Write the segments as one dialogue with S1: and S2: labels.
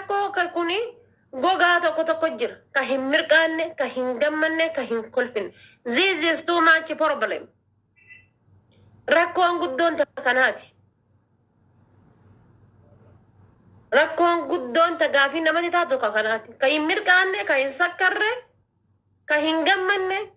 S1: Rakkoo ka kuni gogaa tokko tokko jira. Ka hin mirqaanne, ka hin gammanne, ka hin kolfinne. This is too much problem. Rakkoon guddoon ta kanaati. Rakkoon guddoon ta gaafii namatti taatu ka kanaati. Ka hin mirqaanne, ka hin sakkarre, ka hin gammanne,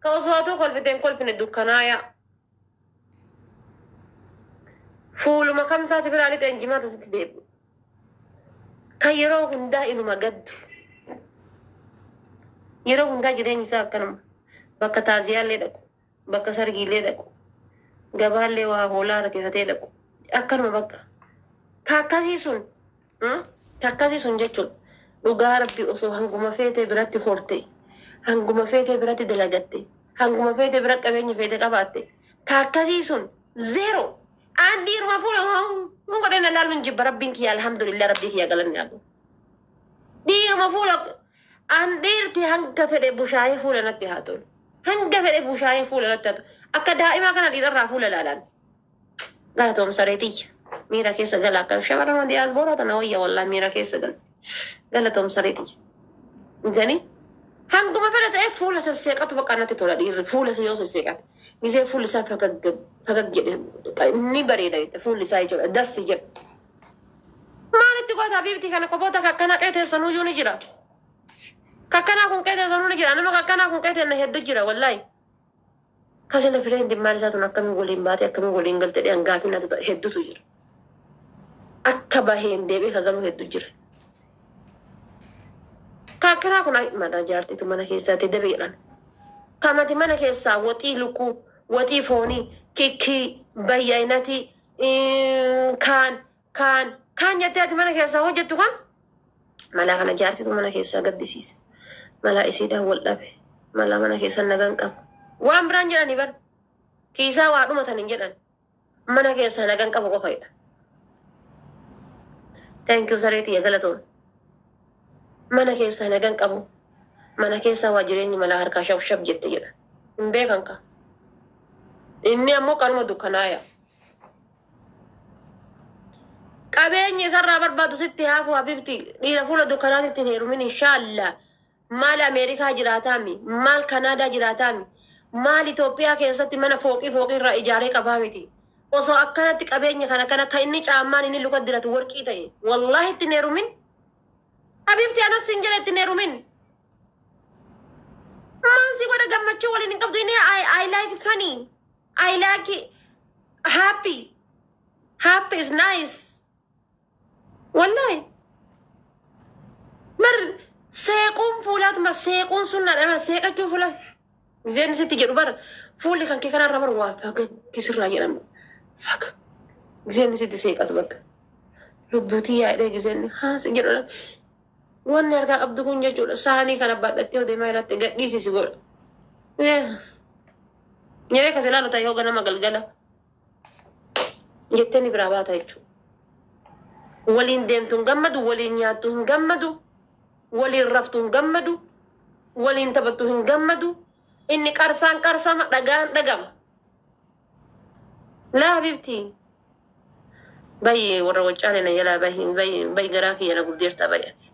S1: ka osoo atuu kolfite hin kolfine dukkanaayaa. Fuuluma kamsaa si biraa lixeen jimaata sitti deebi'u. Kan yeroo hundaa inuma gaddu. Yeroo hundaa jireenyi isaa akkanuma. Bakka taaziyaallee dhaqu, bakka sargiillee dhaqu, gabaallee waa hoolaa harkifatee dhaqu. Akkanuma bakka. Ka akkasii sun, ka akkasii sun jechuudha. Dhugaa Rabbi osoo hanguma feetee biratti horte, hanguma feetee biratti dalagatte, hanguma feetee bira qabeenya feete qabaatte, ka akkasii sun zero. Aan dhiiruma fuula hun godhee na laaluun jibba. Rabbiin kiyya, alhamdulillah, Rabbii kiyya galanni haa gahu. Dhiiruma fuula aan dhiirti hanga fedhe bushaayee fuula natti haa tolu. Hanga fedhe bushaayee fuula natti haa tolu. Akka daa'imaa kana dhiirarraa fuula laalaan. Galatoom saree tiyya. Miira keessa gala akka shamarran diyaaspooraa tana wayya, wallaahi miira keessa galti. Galatoom saree tiyya. Gani hanguma fedhe ta'e fuula sasseeqatu bakka natti tola dhiirri fuula isa yoo sasseeqate. Gisee fuulli isaa fagag fagag jedhe ni bareeda jette fuulli isaa jechuudha, dassi jedha. Maalitti goota habiibti kana kophoota kakkanaa qe'ee teessanuyyuu ni jira. Kakkanaa kun qe'ee teessanuu ni jira. Nama kakkanaa kun qe'ee teenna hedduu jira wallaahi. Kasila friend maal isaa tun akkamiin waliin baatee, akkamiin waliin galte jedhan gaafii natti ta'e hedduutu jira. Akka baheen deebi'ee ka galu hedduu jira. Kakkanaa kun mana jaartitu mana keessaatti dabe jedhan. Kamati mana keessaa waxii lukkuu, waxii foonii, kikkii, bayyayinatii, kaan, kaan, kaan jettee ati mana keessaa hojjettu kan malaa kana jaartitu mana keessaa gaddisiise. Malaa isiidhaan wal dhabe. Malaa mana keessa nagan qabu. Waan biraan jedhanii bar. Kiisaa waa dhumatan hin jedhan. Mana keessaa nagan qabu qofa jedha. Thank you saree tiyya, galatoon. Mana keessaa nagan qabu. Mana keessaa waa jireenyi malaa harkaa shab shab jette jedha. Hin beekan ka. Inni ammoo kanuma dukkanaaya. Qabeenyi isarraa barbaadu sitti haafu habibti, dhiira fuula dukkanaatitti hin heerumin inshaalla. Maal Ameerikaa jiraataami? Maal Kanaadaa jiraataami? Maal Itoophiyaa keessatti mana fooqii fooqii irraa ijaaree qabaa miti? Osoo akkanatti qabeenya kana kana kan inni caammaan inni luka diratu warqii ta'e, wallaahi itti hin heerumin. Habibti, anas sin jedhe, itti hin heerumin. Maal si godha? Gammachuu waliin hin qabdu. Inni I like funny. I like happy. Happy is nice. Wallahi. Mar seequun fuulaatuma seequun sunnaadha bar, seeqachuu fuula. Gizeen sitti jedhu bar, fuulli kan kee kanarra bar waa fagag sirraa jedhama. Fagag. Gizeen sitti seeqatu bakka. Lubbuutii yaa'ee gizeen haa si jedhu. Wanni harkaa qabdu kun jechuudha. Saanii kana baadhattee yoo deemaa jiratte gadhiisisi godha. Yeree kas ilaalu ta'e yoo ganama galgala jettee ni biraa baata jechuudha. Waliin deemtu hin gammadu, waliin nyaattu hin gammadu, waliin raftu hin gammadu, waliin taphattu hin gammadu. Inni qarsaan qarsama, dhagaan dhagama. Laa habibti. Bayyee warra waccaane na jalaa bahi bayi, garaa kiyya na gubdeertaa bayyati.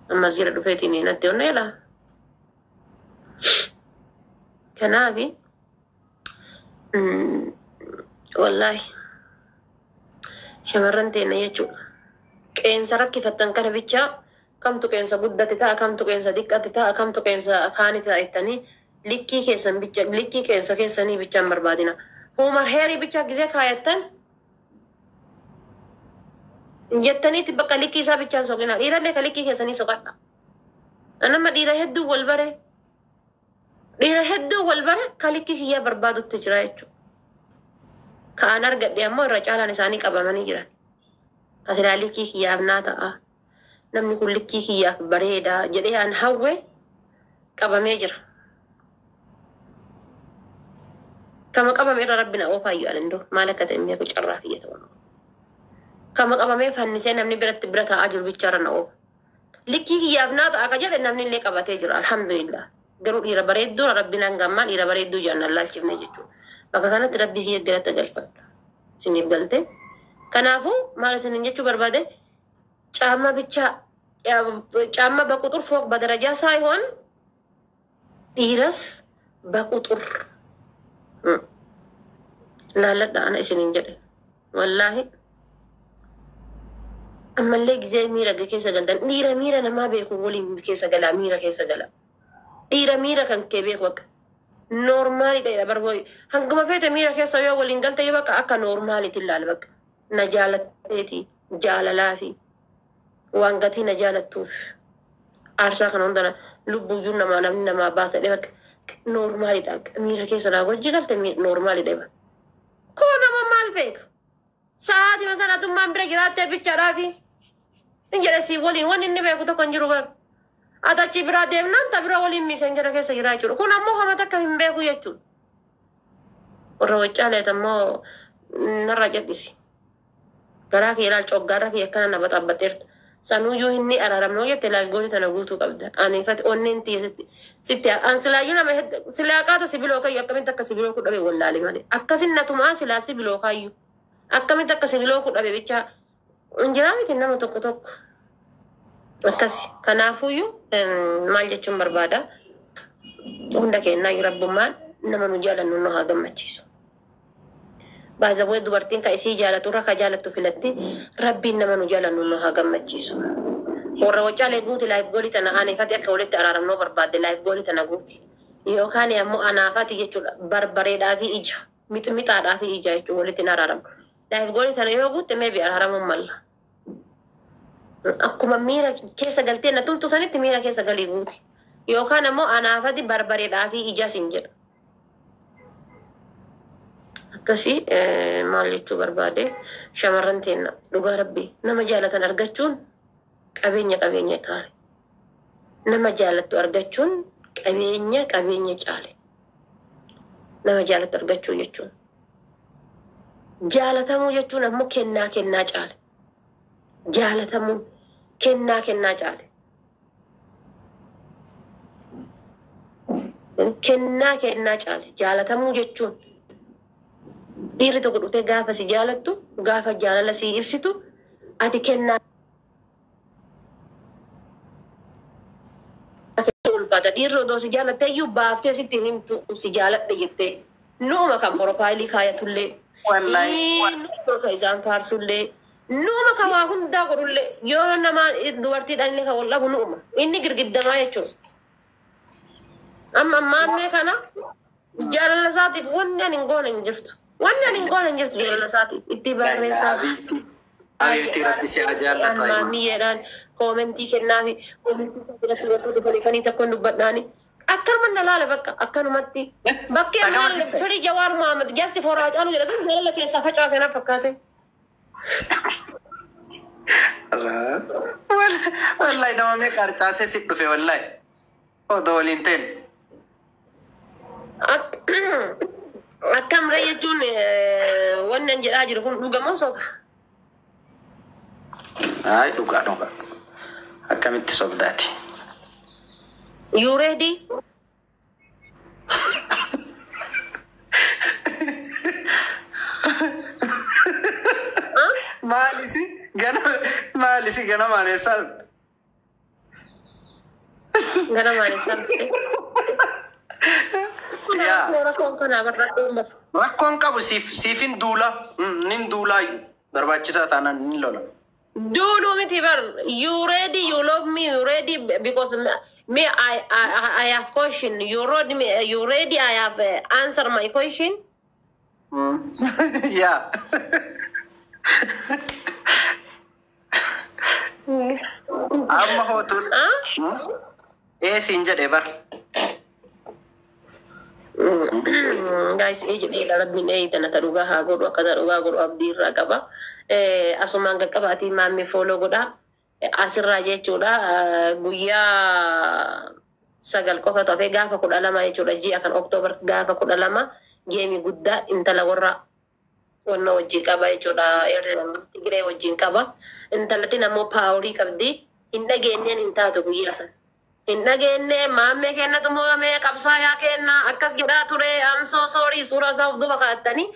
S1: Ammas jira dhufeetiin natti onna jalaa. Kanaafi wallaahi shamarran teenna jechuudha. Qeensa rakkifattan kana bichaa kamtu qeensa guddate ta'a, kamtu qeensa xiqqate ta'a, kamtu qeensa kaani ta'a jettanii likkii keessan bicha, likkii qeensa keessanii bichaan barbaadina. Human hairii bichaa gisee kaayattan jettaniitti bakka likkii isaa bichaan soqina. Dhiirallee ka likkii keessanii soqadha. Nama dhiira hedduu wal bare, dhiira hedduu wal bare, ka likkii kiyyaa barbaadutti jira jechuudha. Ka'an argadhe ammoo irra caalaan isaanii qabamanii jiran. Kasilaa likkii kiyyaaf naa ta'a. Namni kun likkii kiyyaaf bareeda jedhee an hawwe qabamee jira. Kama qabame irra Rabbi na oofaayyuu an indoo maal akka ta'e hin beeku, carraa kiyya ta'u. Kama qabamee fannisee namni biratti bira taa'aa jiru bichaarra na oofa. Likkii kiyyaaf naa ta'a ka jedhe namni illee qabatee jira, alhamdulillah. Garuu dhiira bareedduu Rabbiin hanga ammaa dhiira bareedduu jedhan nan laalchifne jechuudha. Bakka kanatti Rabbii kiyya galata galfadha. Isiniif galte. Kanaafuu maal isinin jechuu barbaade? ጫማ ብቻ ጫማ በቁጥር ፎቅ በደረጃ ሳይሆን dhiiras በቁጥር laalladha ana isinin jedhe wallaahi. Ammallee gizee miira keessa galtan dhiira miira namaa beeku waliin keessa galaa, miira keessa gala. Dhiira miira kan kee beeku akka normaalidha barbooyi. Hanguma feete miira keessa yoo waliin galte yoo bakka akka normaalitti ilaala, bakka na jaalatteeti jaalalaa fi waan gatii na jaalattuuf aarsaa kana hunda lubbuyyuu namaa namni namaa baasa jedhee bakka normaalidha. Miira keessa naa wajji galte normaalidha. Koo nama maal beeka? Sa'aatii sana atummaan bira jiraattee bichaadhaafi. Hin jedhe si waliin wanni inni beeku tokko hin jiru bara. Ati achi biraa deemnaan ta bira waliin miisan jara keessa jira jechuudha. Kun ammoo hama takka hin beeku jechuudha. Warra waccaaleet ammoo narra jal'isi. Garaa kee ilaal, coggaarra kee akkana nama xabbateerta. Sanuyyuu inni araaramnoo jette laal gooti tana guutuu qabda. Ani fati onneen tiyya sitti sitti an silaayyuu nama silaa qaata sibiloo kayyu akkamitti akka sibiloo ku dhabe wallaale malee. Akkasin natumaa silaa sibiloo kayyu. Akkamitti akka sibiloo ku dhabe bicha injiraa miti nama tokko tokko. Akkasi kanaafuyyuu maal jechuun barbaada, hunda kennaa rabbummaan nama nu jaalannu nu haa gammachiisu. Baazawwee dubartiin ka isii jaalatu irra ka jaalattu filatti. Rabbiin nama nu jaalannu nu haa gammachiisu. Warra wacaalee guuti live goolii tana, aanifati akka walitti araaramnoo barbaadde live goolii tana guuti. Yookaan ammoo anaafati jechuudha, barbareedhaa fi ija mixmixaadhaa fi ija jechuudha walitti hin araaramu. Live goolii tana yoo guutte maybe araaramuun malla. Akkuma miira keessa galtee na tumtu sanitti miira keessa galii guuti. Yookaan ammoo anaafati barbareedhaa fi ija sin jedha. Akkasii maal jechuu barbaade, shamarran teenna dhugaa rabbii nama jaalatan argachuun qabeenya qabeenya caale. Nama jaalattu argachuun qabeenya qabeenya caale. Nama jaalattu argachuu jechuun. Jaalatamuu jechuun ammoo kennaa kennaa caale. Jaalatamuun kennaa kennaa caale. Kennaa kennaa caale. Jaalatamuu jechuun dhiirri tokko dhuftee gaafa si jaalattu, gaafa jaalala si ibsitu, ati kennaa ulfaata. Dhiirri odoo si jaalatte iyyuu baaftee sitti himtu si jaaladha jettee. Nuuma kan profileii kaayatullee.
S2: Wallahi.
S1: Nuuma kan isaan faarsullee. Nuuma kan waa hundaa godhullee yoo nama dubartiidhaan illee kan wal dhabu nuuma. Inni girgiddamaa jechuudha. Amma ammaannee kana jaalala isaatiif wanni ani hin goone hin jirtu. Wanni ani hin goone hin jirtu jaalala isaatiif. Itti barreessaa.
S2: Habiibti, rabbi si haa jaallatu.
S1: Maamiyyeedhaan commentii kennaafi commentii irratti wantoota barreeffanii tokko hin dubbadhaani. Akkanuma na laala bakka akkanumatti. Bakki
S2: Dhagama sitti.
S1: Firii Jawaar Mohaammed just for Haacaaluu jedha sun jaalala keessaa facaase na fakkaate.
S2: Wallahi nama meeqa harcaasee si dhufe wallahi. Odoo waliin ta'in.
S1: Akkam ree jechuun wanni an jedhaa jiru kun dhugamoo soba?
S2: Ay, dhugaa dhugaa. Akkamitti sobdaati?
S1: You ready? Huh?
S2: Maalisi gana maalisi ganamaan eessaa dhufte?
S1: Gara maaliif dhufte?
S2: Yaa.
S1: Rakkoon kanaa barraa'uu.
S2: Rakkoon qabu, siif siifin duula. Nin duulaayyuu. Barbaachisaa taanaan nin lola.
S1: Duulu miti bar. You ready? You love me? You ready? Because me, I have question. You ready? Me? You ready? I have answer my question.
S2: Yaa. Amma hootuun.
S1: Huh?
S2: Ee siin jedhe bar.
S1: Guys, ee jedhee rabbiin ee tana ta dhugaa haa godhu, akka ta dhugaa godhu abdii irraa qaba. Asumaan qaqqabaatii maammee follow godha. Asirraa jechuudha guyyaa 9 qofa hafee, gaafa 12 jechuudha, ji'a kan Oktoobar gaafa 12 gameii guddaa intala warra wanna wajjin qaba jechuudha. Tigiree wajjin qaba. Intalattiin ammoo powerii qabdi. Hin dhageenyeen hin taatu guyyaa sana. Hin dhageenye maammee kennatu mo'amee qabsaayaa kenna akkas jedhaa ture, I'm so sorry, suuraa isaa of duuba kaa'attanii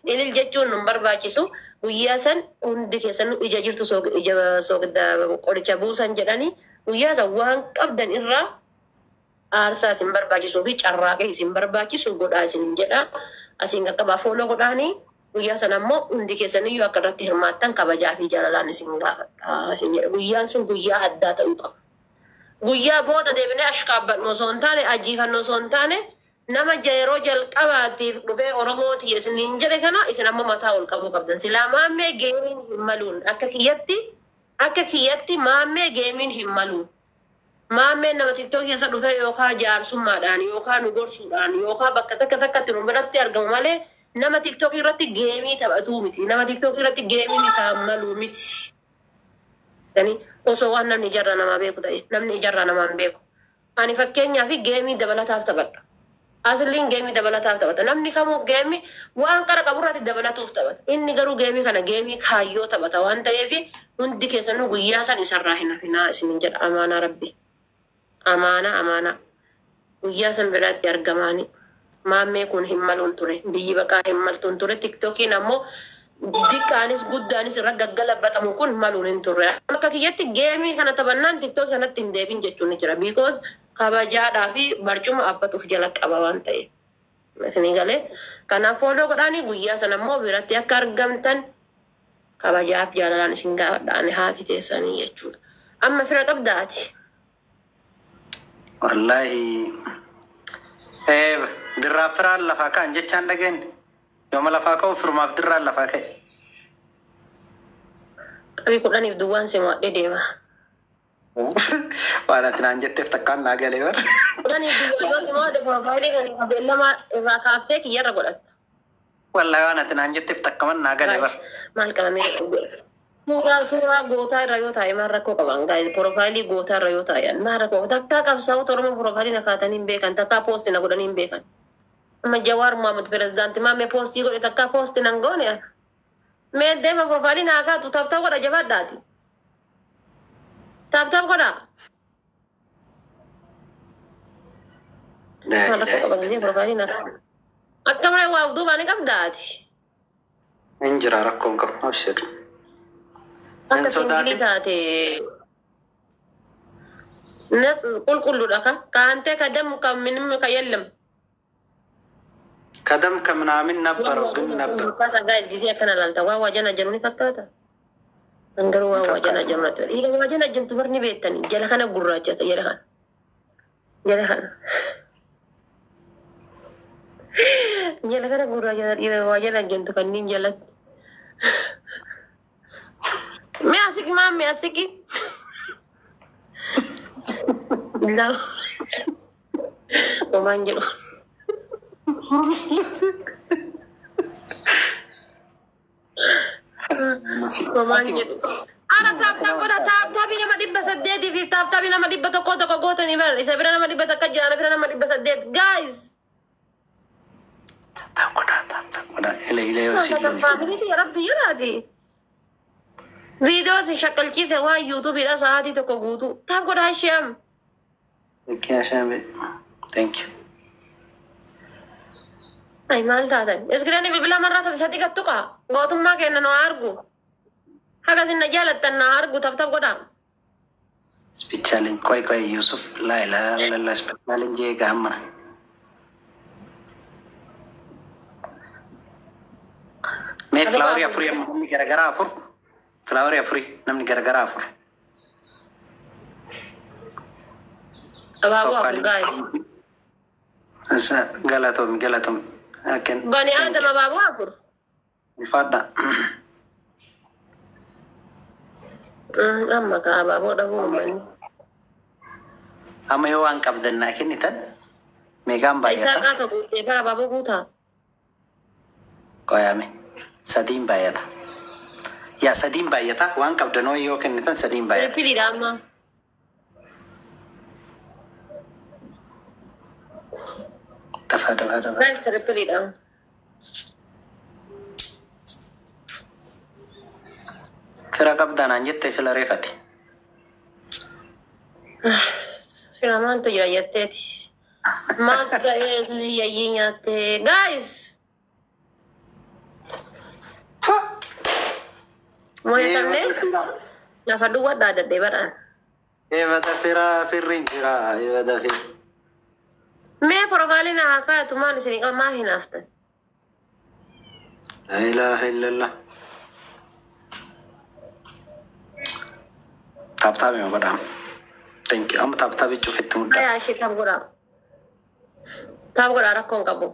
S1: Ilil jechuun nun barbaachisu. Guyyaa san hundi keessan ija jirtu ija soogidda qoricha buusan jedhanii, guyyaa san waan qabdan irraa aarsaa isin barbaachisuu fi carraaqee isin barbaachisu godhaa isin jedha. Asiin qaqqabaa, follow godhaanii, guyyaa sana ammoo hundi keessaniyyuu akka irratti hirmaattan kabajaa fi jaalalaan isin gaafadha isin jedha. Guyyaan sun guyyaa addaa ta'uu qaba. Guyyaa booda deebinee ashkaabbannu osoo hin taane, ajiifannu osoo hin taane, nama yeroo jalqabaatiif dhufee Oromooti isiniin jedhe kana isin ammoo mataa ol qabuu qabdan. Silaa Maammee gameiin hin maluun, akka kiyyatti Maammee gameiin hin maluun. Maammeen nama TikTok keessa dhufee yookaan jaarsummaadhaan yookaan nu gorsuudhaan yookaan bakka takka takkatti nu biratti argamu malee nama TikTok irratti game taphatuu miti. Nama TikTok irratti gameiin isaan maluu miti. Yani osoo waan namni ijarraa namaa beeku ta'e, namni ijarraa namaa hin beeku. Ani fakkeenyaaf game dabalataaf taphadha. Asliin game dabalataaf taphata. Namni kamuu game waan qara qaburratti dabalatuuf taphata. Inni garuu game kana game kaayyoo taphata waan ta'eef, hundi keessanuu guyyaa san isarraa hin hafinaa isinin jedha. Amaanaa rabbi. Amaanaa, amaanaa. Guyyaa san biratti argamaani. Maammee kun hin maluun ture. Biyyi baqaa hin maltuun ture. TikTokiin ammoo diqqaanis guddaanis irra gaggalabbatamu kun maluun hin turre. Akka kiyyatti game kana taphannaan TikTok kanatti hin deebin jechuun ni jira. Because kabajaadhaa fi barcuma abbatuuf jala qaba waan ta'eef. Isinii galee? Kanaaf follow godhaanii, guyyaa sana immoo biratti akka argamtan kabajaaf jaalalaan isin gaafadha. Ani haati teessanii jechuudha. Amma fira qabdaati.
S2: Wallaahi dirraa firaan lafaa ka'an jechaan dhageenye. Yooma lafaa ka'u firumaaf dirraan lafaa ka'e.
S1: Qabii 10f duwwaan si mo'adhee deema.
S2: Waan ati naan jetteef takkaan naa galee bar.
S1: 10f duwwaa yoo si mo'adhe, profile kan beellamaa irraa kaaftee kiyyarra godhatta.
S2: Wallaahi waan ati naan jetteef takkaman naa galee bar.
S1: Maal qabamee, suuraa gootaa irra yoo taa'e maal rakkoo qaban? Guys, profile gootaa irra yoo taa'e maal rakkoo qaban? Takkaa qabsaa'ota Oromoo profile na kaatanii hin beekan, takkaa post na godhanii hin beekan. Amma Jawaar Mohaammed pirezidaantii Maammee post godhe, takkaa post nan goone. Mee deema, profile naa kaatu. Tap tap godha, jabaadhaati. Tap tap godha. Maal rakkoo qaban gisee profile naa kaatu? Akka malee waa of duubaan ni qabdaati.
S2: Hin jira, rakkoon qabu, abshir.
S1: Akka
S2: Hin
S1: single
S2: sodaatin.
S1: taate nas qulqulluudha ka kaantee ka damu ka ምንም ka የለም።
S2: ከደም ከምናምን ነበረው ግን ነበር።
S1: Fakkaata guys, gisee akkana laalta waa waajana jedhu ni fakkaata. An garuu waa waajana jedhu natti tola. Dhiira waajana jedhu barni beektanii jala kana gurraachata, jala kana. Jala kana. Jala kana gurraachata dhiira waajana jedhu kanneen jalatti. Mee asiki, maamme, asiki. Lama. Homaan jedhu. Homaan jedhu. Ana tap tap godha, tap tapii nama 800 fi tap tapii nama 100 tokko gootanii bar isa bira nama 100 jira, ana bira nama 800, guys.
S2: Tap godhaa, tap tap godhaa. Ile ile yoo si loltu.
S1: Family rabbi jedhaati. Viidiyoo si shakkalchiise waan YouTubeiidha sa'aatii tokko guutuu. Tap godhaa ishee.
S2: Thank you.
S1: Ay, maal taatan? Screen bilbila marraa sadi sadi gattu qaa. Gootummaa kenna nu argu. Haga isin na jaalattan na argu, tap tap godhaa.
S2: Speed challenge. ቆይ ቆይ ዩሱፍ ላይ ላ speed challenge eega ammana. Mee flower afurii amma namni garagaraa afur. Flower afurii namni garagaraa afur.
S1: Abaaboo afur, guys.
S2: Isa galatoomi, galatoomi.
S1: Bani Aadam, abaaboo afur.
S2: Ulfaadha.
S1: Amma ka abaaboo dhabuu uummanni.
S2: Amma yoo waan qabdan naa kennitan meeqaan
S1: Isaa
S2: baay'ata?
S1: qaafa guutee bara abaaboo guutaa.
S2: Qoyame. Sadiin baay'ata. Yaa, sadiin baay'ata. Waan qabdan yoo kennitan sadiin baay'ata.
S1: Tripleiidha amma.
S2: Dafaa, dafaa, dafaa.
S1: Guys, tripleiidha.
S2: Fira qabdaa naan jette sila reefate.
S1: Fira maaltu jira jetteeti. Maaltu ta'ee yayyii nyaattee. Guys! Mooyatamne lafa duwwaa dhaadadhee badhaan.
S2: Eebata fira firri hin jira. Eebata fira.
S1: Mee profile na haa kaayatu, maal isin qaba, maa hinaaftan?
S2: La ilaha illallah. Tap tap hima godhaam. Thank you. Amma tap tap cufetti muddaa.
S1: Ayaa ishee tap godhaa. Tap godhaa, rakkoo hin qabu.